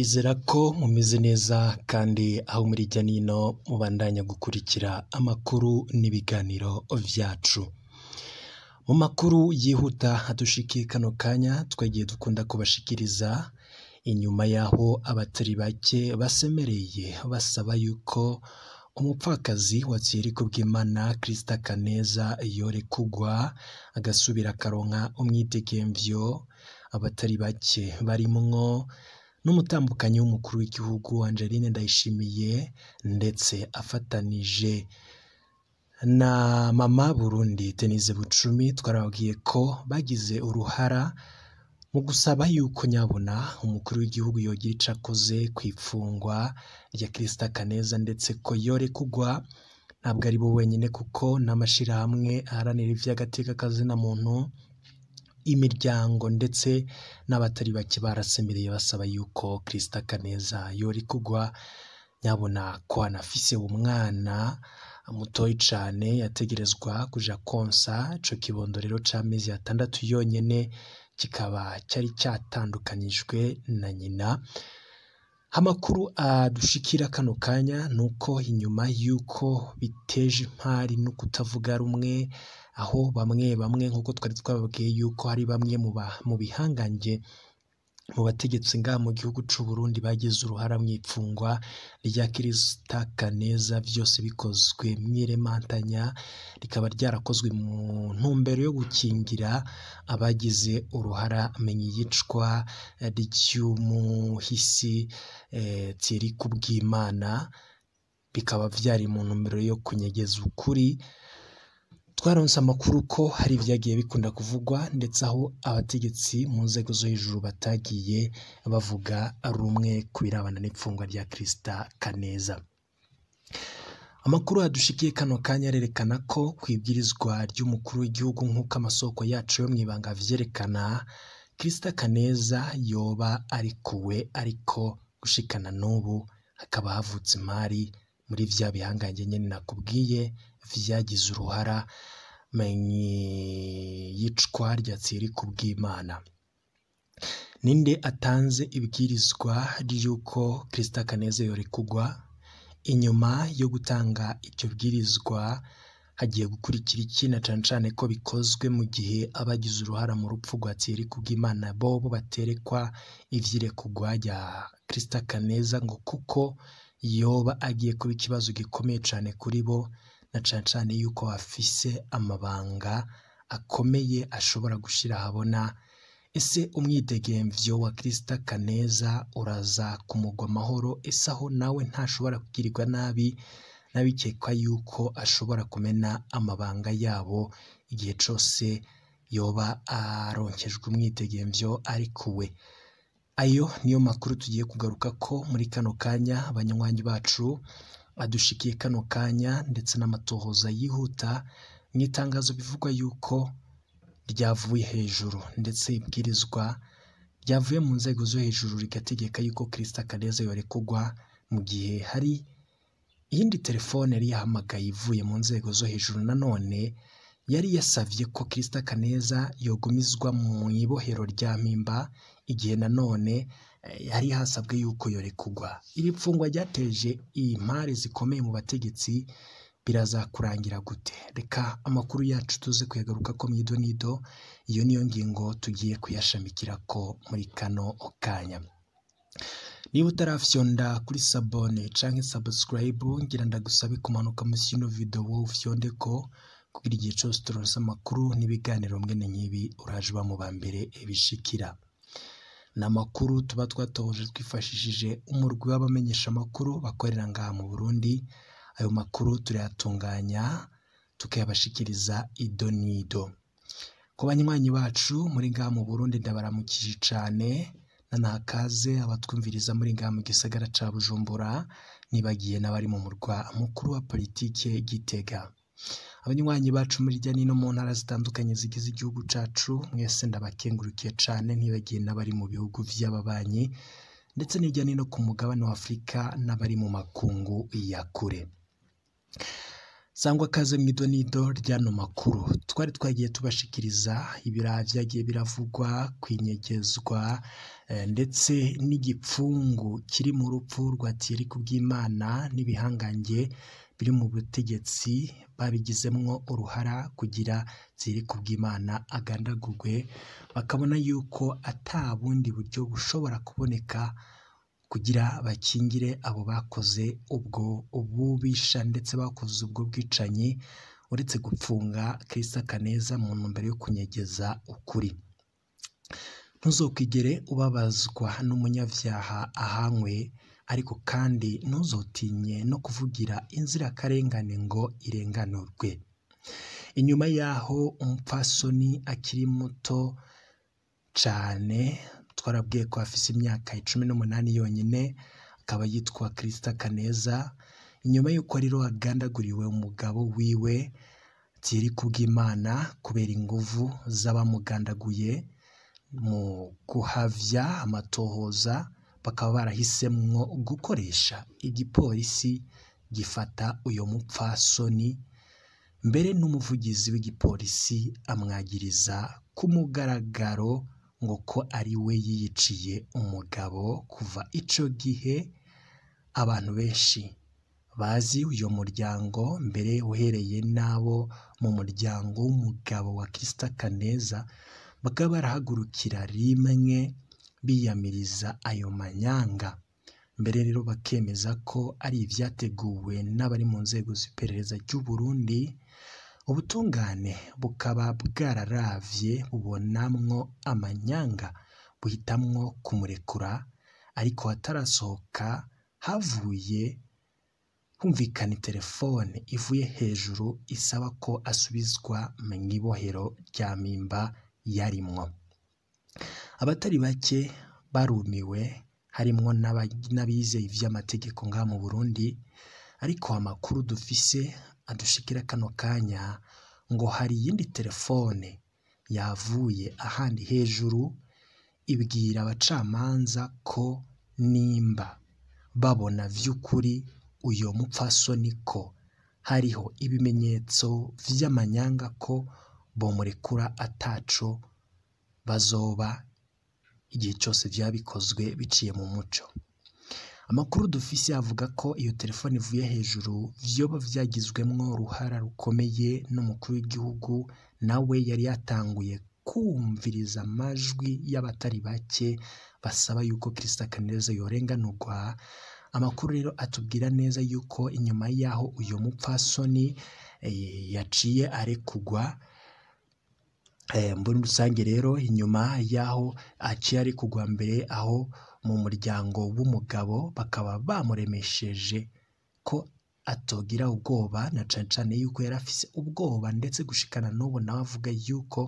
Ndizera ko mumeze neza kandi aho muri hirya nino mubandanya gukurikira amakuru n'ibiganiro vyacu. Mu makuru yihuta adushikiye kano kanya twagiye dukunda kubashikiriza inyuma y'aho abatari bake basemereye basaba yuko umupfakazi wa Thierry Kubwimana Christa Kaneza yorekugwa agasubira akaronka umwidegemvyo. Abatari bake barimwo n'umutambukanyi w'umukuru w'igihugu Angeline Ndayishimiye ndetse afatanije na mama Burundi Denise Bucumi, twarababwiye ko bagize uruhara mu gusaba yuko nyabona umukuru w'igihugu yogira ico akoze kw'ifungwa rya Christa Kaneza ndetse ko yorekugwa. Ntabwo ari bo wenyine kuko n'amashirahamwe aharanira ivy'agateka kazina muntu, imiryango ndetse n'abatari bake barasemereye basaba yuko Christa Kaneza yorekugwa, nyabona ko anafise umwana mutoyi cane yategerezwa kuja konsa ico kibondo rero c'amezi 6 yonyene kikaba cari catandukanijwe na nyina. Amakuru adushikira kano kanya nuko inyuma yuko biteje impari no kutavuga rumwe, aho bamwe bamwe nkuko twari twababwiye yuko hari bamwe mu bihangange mu bategetsi ngaha mu gihugu c'u Burundi bagize uruhara mw'ipfungwa rya Christa Kaneza, vyose bikozwe mw'iremantanya, rikaba ryarakozwe mu ntumbero yo gukingira abagize uruhara mw'iyicwa ry'umuhisi Thierry Kubwimana, bikaba vyari mu ntumbero yo kunyegeza ukuri. Twaronse amakuru ko hari ivyagiye bikunda kuvugwa ndetse aho abategetsi mu nzego zo hejuru batagiye bavuga rumwe ku birabana n'ipfungwa rya Christa Kaneza. Amakuru adushikiye kano kanya arerekana ko kwibwirizwa ry'umukuru w'igihugu nk'uko amasoko yacu yo mw'ibanga avyerekana, Christa Kaneza yoba arikuwe, ariko gushikana n'ubu hakaba havutse imari muri vya bihangange nyene nakubwiye vyagize uruhara mw'iyicwa rya Thierry Kubwimana. Ninde atanze ibwirizwa ry'uko Christa Kaneza yorekugwa? Inyuma yo gutanga iryo bwirizwa hagiye gukurikira iki, na cane cane ko bikozwe mu gihe abagize uruhara mu rupfu rwa Thierry Kubwimana bobo baterekwa ivyirekugwa rya Christa Kaneza ngo kuko yoba agiye kuba ikibazo gikomeye cane kuri bo, na cane cane yuko afise amabanga akomeye ashobora gushira ahabona. Ese umwidegemvyo wa Christa Kaneza uraza kumugwa amahoro? Ese aho nawe ntashobora kugirirwa nabi n'abikekwa yuko ashobora kumena amabanga yabo igihe cose yoba aronkejwe umwidegemvyo arikuwe? Ayo niyo makuru tugiye kugaruka ko muri kano kanya abanywanyi bacu adushikiye kano kanya, ndetse n'amatohoza yihuta mw'itangazo bivugwa yuko ryavuye hejuru, ndetse ibwirizwa ryavuye mu nzego zo hejuru rigategeka yuko Christa Kaneza yorekugwa, mu gihe hari iyindi telefone yari yahamagaye ivuye mu nzego zo hejuru nanone yari yasavye ko Christa Kaneza yogumizwa mu ibohero rya Mpimba, igihe nanone yari hasabwe yuko yorekugwa. Iri pfungwa ryateje impari zikomeye mu bategetsi, biraza kurangira gute? Reka amakuru yacu tuze kuyagaruka ko mw'idonido, iyo niyo ngingo tugiye kuyashamikira ko muri kano kanya. Niba utarafyonda kuri sabone canke subscribe, ngira ndagusabe kumanuka musi y'ino video ufyonde ko kugira igihe cose turonse amakuru n'ibiganiro mwene nk'ibi uraje uba mu ba mbere bishikira. Ni amakuru tuba twatohoje twifashishije umurwi w'abamenyesha amakuru bakorera ngaha mu Burundi. Ayo makuru turayatunganya tukayabashikiriza idonido. Ku banywanyi bacu muri ngaha mu Burundi ndabaramukije cane, nanakaze abatwumviriza muri ngaha mu gisagara ca Bujumbura, nibagiye n'abari mu murwa mukuru wa politike Gitega. Abanywanyi bacu muri hirya nino mu ntara zitandukanye zigize igihugu cacu, mwese ndabakengurukiye cane, ntibagiye n'abari mu bihugu vy'ababanyi ndetse n'irya nino ku mugabane wa Afrika n'abari mu makungu ya kure. Sangwa kaze mw'idonido ry'ano makuru twari twagiye tubashikiriza ibiraha vyagiye biravugwa kwinyegezwa ndetse n'igipfungu kiri mu rupfu rwa Thierry Kubwimana n'ibihangange biri mu butegetsi babigizemwo uruhara kugira Thierry Kubwimana agandagurwe, bakabona yuko ata bundi buryo bushobora kuboneka kugira bakingire abo bakoze ubwo bubisha ndetse bakoze ubwo bwicanyi, uretse gupfunga Christa Kaneza mu ntumbero yo kunyegeza ukuri. Ntuzokwigere ubabazwa n'umunyavyaha ahanywe, ariko kandi ntuzotinye no kuvugira inzirakarengane ngo irenganurwe. Inyuma yaho umupfasoni akiri muto cane, twarabwiye ko afise imyaka 18 yonyene, akaba yitwa Christa Kaneza, inyuma yuko rero agandaguriwe umugabo wiwe Thierry Kubwimana kubera inguvu z'abamugandaguye mu guhavya amatohoza, bakaba barahisemwo gukoresha igipolisi gifata uyo mupfasoni, mbere n'umuvugizi w'igipolisi amwagiriza ku mugaragaro ngo ko ari we yiyiciye umugabo. Kuva ico gihe abantu benshi bazi uyo muryango, mbere uhereye n'abo mu muryango w'umugabo wa Christa Kaneza, bakaba barahagurukira rimwe biyamiriza ayo manyanga. Mbere rero bakemeza ko ari ivyateguwe n'abari mu nzego z'iperereza ry'u Burundi, ubutungane bukaba bwararavye bubonamwo amanyanga, buhitamwo kumurekura, ariko atarasohoka havuye humvikana iterefone ivuye hejuru isaba ko asubizwa mw'ibohero rya Mpimba yarimwo. Abatari bake barumiwe, harimwo n'abize ivy'amategeko ngaha mu Burundi, ariko amakuru dufise adushikira kano kanya ngo hari iyindi terefone yavuye ahandi hejuru ibwira abacamanza ko nimba babona vy'ukuri uyo mupfasoni ko hariho ibimenyetso vy'amanyanga ko bomurekura ataco bazoba igihe cose vyaba bikozwe biciye mu muco. Amakuru dufise avuga ko iyo telefone ivuye hejuru vyoba vyagizwemwo uruhara rukomeye n'umukuru w'igihugu, nawe yari yatanguye kumviriza amajwi y'abatari bake basaba yuko Christa Kaneza yorenganurwa. Amakuru rero atubwira neza yuko inyuma yaho uyo mupfasoni yaciye arekugwa, muri rusange rero inyuma yaho aciye arekugwa mbere aho mu muryango w'umugabo bakaba bamuremesheje ko atogira ubwoba, na cane cane yuko yari afise ubwoba, ndetse gushikana n'ubu nawe avuga yuko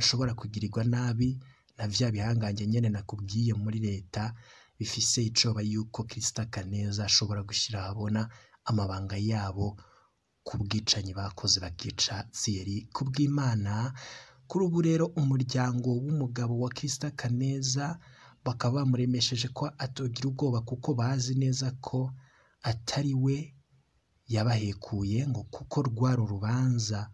ashobora kugirirwa nabi na vya bihangange nyene nakubwiye muri leta bifise icoba yuko Christa Kaneza ashobora gushira ahabona amabanga yabo ku bwicanyi bakoze bakica Thierry Kubwimana. Kuri ubu rero umuryango w'umugabo wa Christa Kaneza bakaba bamuremesheje ko atogira ubwoba, kuko bazi neza ko atari we yabahekuye, ngo kuko rwari urubanza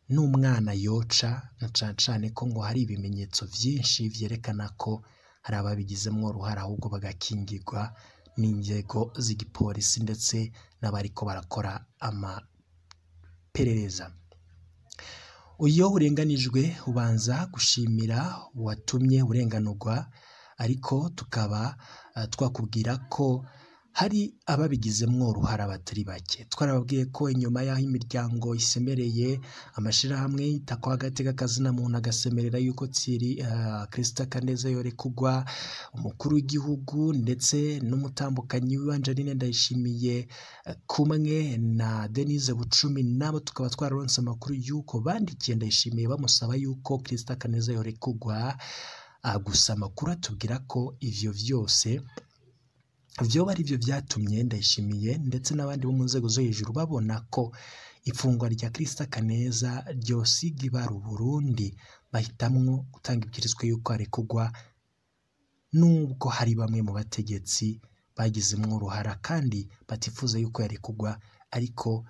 n'umwana yoca, na cane cane ko ngo hari ibimenyetso vyinshi vyerekana ko hari ababigizemwo uruhara, ahubwo bagakingirwa n'inzego z'igipolisi ndetse n'abariko barakora amaperereza. Iyo urenganijwe ubanza gushimira uwatumye urenganurwa, ariko tukaba twakubwira ko hari ababigizemwo uruhara batari bake. Twarababwiye ko inyuma y'aho imiryango isemereye, amashirahamwe yita ku agateka kazina muntu agasemerera yuko Thierry Christa Kaneza yorekugwa, umukuru w'igihugu ndetse n'umutambukanyi wiwe Angeline Ndayishimiye kumwe na Denise Bucumi, nabo tukaba twararonse amakuru yuko bandikiye Ndayishimiye bamusaba yuko Christa Kaneza yorekugwa. Gusa amakuru atubwira ko ivyo vyose vyoba arivyo vyatumye Ndayishimiye ndetse n'abandi bo mu nzego zo hejuru babona ko ifungwa rya Christa Kaneza ryosiga ibara Uburundi, bahitamwo gutanga ibwirizwa yuko arekugwa, nubwo hari bamwe mu bategetsi bagizemwo uruhara kandi batifuza yuko yarekugwa, ariko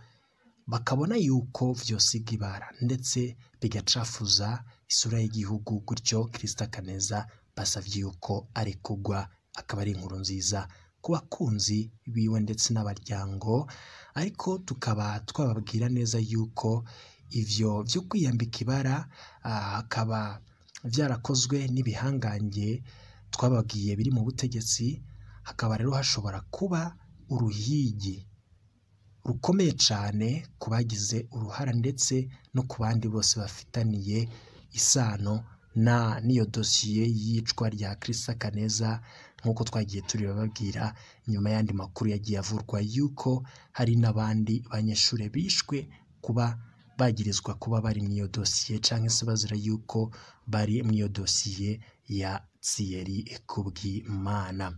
bakabona yuko vyosiga ibara ndetse bigacafuza isura y'igihugu. Gutyo Christa Kaneza basavye yuko arekugwa, akaba ari inkuru nziza ku bakunzi biwe ndetse n'abaryango. Ariko tukaba twababwira neza yuko ivyo vyo kwiyambika ibara akaba vyarakozwe n'ibihangange twababwiye biri mu butegetsi. Hakaba rero hashobora kuba uruhigi rukomeye cane ku bagize uruhara ndetse no ku bandi bose bafitaniye isano na n'iyo dosiye y'iyicwa rya Christa Kaneza, nk'uko twagiye turibababwira nyuma y'andi makuru yagiye avurwa yuko hari n'abandi banyeshure bishwe kuba bagirizwa kuba bari mu iyo dosiye canke se bazira yuko bari mu iyo dosiye ya Thierry Kubwimana.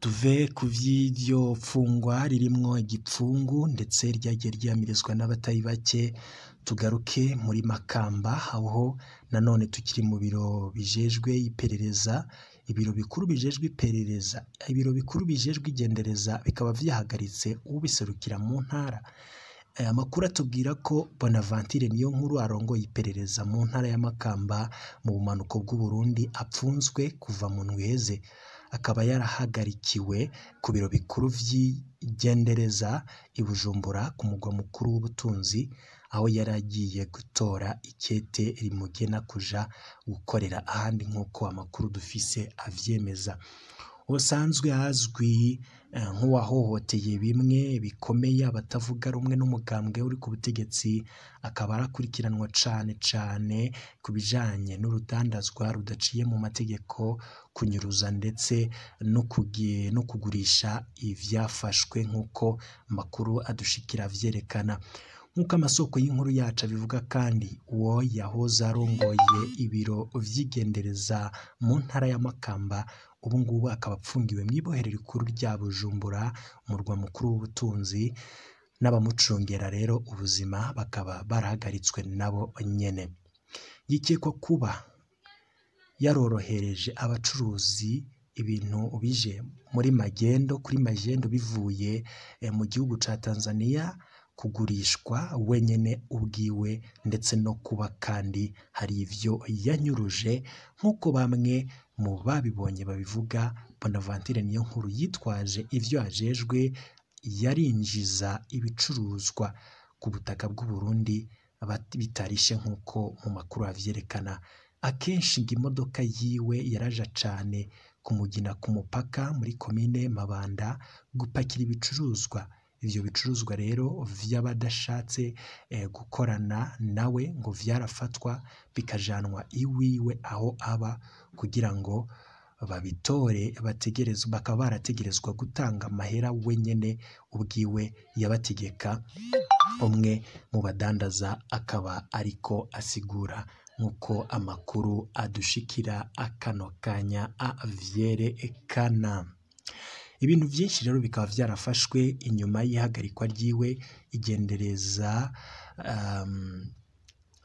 Tuve ku vy'iryo pfungwa ririmwo igipfungu ndetse ryagiye ryamirizwa n'abatari bake, tugaruke muri Makamba, aho nanone tukiri mu biro bijejwe iperereza, ibiro bikuru bijejwe iperereza, ibiro bikuru bijejwe igendereza bikaba vyahagaritse ubiserukira mu ntara. Amakuru atubwira ko Bonaventure Niyonkuru arongoye iperereza mu ntara ya Makamba mu bumanuko bw'Uburundi apfunzwe kuva mu ndwi iheze, akaba yarahagarikiwe ku biro bikuru vy'igendereza i Bujumbura ku mugwa mukuru w'ubutunzi, aho yari agiye gutora ikete rimugena kuja gukorera ahandi nk'uko amakuru dufise avyemeza. Ubusanzwe azwi nk'uwahohoteye bimwe bikomeye abatavuga rumwe n'umugambwe uri ku butegetsi, akaba arakurikiranwa cane cane ku bijanye n'urudandazwa rudaciye mu mategeko, kunyuruza ndetse no kugurisha ivyafashwe nk'uko amakuru adushikira avyerekana. Nk'uko amasoko y'inkuru yacu abivuga kandi, uwo yahoze arongoye ibiro vy'igendereza mu ntara ya Makamba ubu ngubu akaba apfungiwe mw'ibohero rikuru rya Bujumbura, umurwa mukuru w'ubutunzi, n'abamucungera rero ubuzima bakaba barahagaritswe nabo nyene. Yikekwa kuba yarorohereje abacuruzi ibintu bije muri magendo kuri magendo bivuye mu gihugu ca Tanzania kugurishwa wenyene ubwiwe, ndetse no kuba kandi hari ivyo yanyuruje nk'uko bamwe mu babibonye babivuga. Bonaventure Niyonkuru yitwaje ivyo ajejwe yarinjiza ibicuruzwa ku butaka bw'Uburundi bitarishe nk'uko mu makuru avyerekana. Akenshi ngo imodoka yiwe yaraja cane kumugina ku mupaka muri komine Mabanda gupakira ibicuruzwa. Ivyo bicuruzwa rero vy'abadashatse gukorana nawe ngo vyarafatwa bikajanwa iwiwe aho aba kugira ngo babitore, bategerezwa bakaba barategerezwa gutanga amahera wenyene ubwiwe yabategeka. Umwe mu badandaza akaba ariko asigura nk'uko amakuru adushikira akano kanya avyerekana. Ibintu vyinshi rero bikaba vyarafashwe inyuma y'ihagarikwa ryiwe, igendereza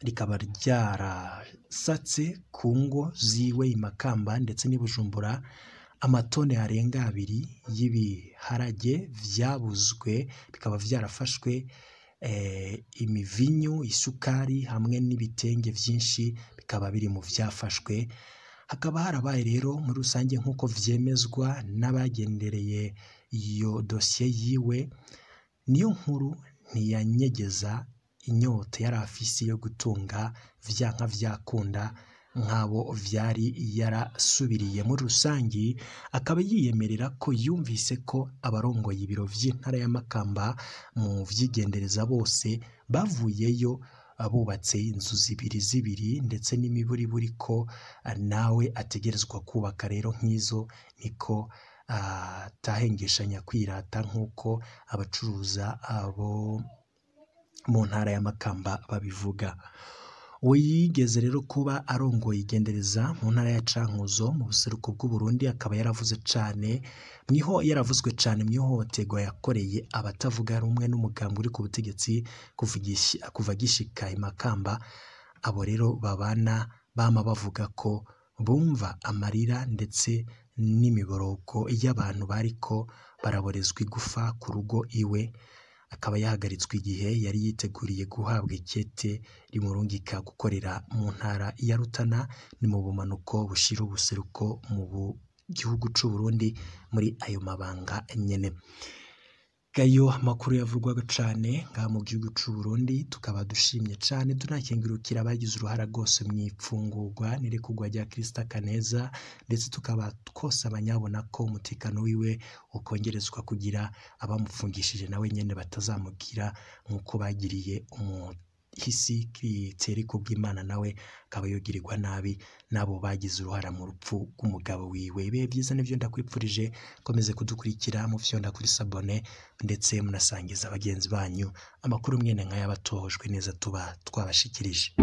rikaba ryarasatse ku ngo ziwe i Makamba ndetse n'i Bujumbura amatone arenga 2 y'ibiharage vyabuzwe, bikaba vyarafashwe imivinyu, isukari hamwe n'ibitenge vyinshi bikaba biri mu vyafashwe. Hakaba harabaye rero muri rusange nk'uko vyemezwa n'abagendereye iyo dosiye yiwe, Niyonkuru ntiyanyegeza inyota yari afise yo gutunga vyanka vyakunda nk'abo vyari yarasubiriye. Muri rusangi akaba yiyemerera ko yumvise ko abarongoye ibiro vy'intara ya Makamba mu vyigendereza bose bavuyeyo bubatse inzu zibiri zibiri ndetse n'imiburiburi ko nawe ategerezwa kubaka rero nk'izo, niko atahengeshanya kwirata nk'uko abacuruza abo mu ntara ya Makamba babivuga. Uwo yigeze rero kuba arongoye igendereza mu ntara ya Cankuzo mu buseruko bw'Uburundi, akaba yaravuze cane mwiho yaravuzwe cane mw'ihohoterwa yakoreye abatavuga rumwe n'umugambi uri ku butegetsi kuva gishika i Makamba. Abo rero babana bama bavuga ko bumva amarira ndetse n'imiboroko y'abantu bariko baraborezwa igufa ku rugo iwe. Akaba yahagaritswe igihe yari yiteguriye guhabwa ikete rimurungika gukorera mu ntara ya Rutana, ni mu bumanuko bushira ubuseruko mu gihugu c'u Burundi muri ayo mabanga nyene. Gayo amakuru yavugwaga cane ngaha mu gihugu c'u Burundi, tukaba dushimye cane tunakengurukira abagize uruhara rwose mw'ifungurwa n'irekurwa rya Christa Kaneza, ndetse tukaba twosaba nyabona ko umutekano wiwe ukongerezwa kugira abamufungishije nawe nyene batazamugira nk'uko bagiriye umuhisi Thierry Kubwimana, nawe akaba yogirirwa nabi n'abo bagize uruhara mu rupfu rw'umugabo wiwe. Ibihe vyiza nivyo ndakwipfurije, komeze kudukurikira mufyonda kuri sabone ndetse munasangiza bagenzi banyu amakuru mwene nk'aya batohojwe neza tuba twabashikirije.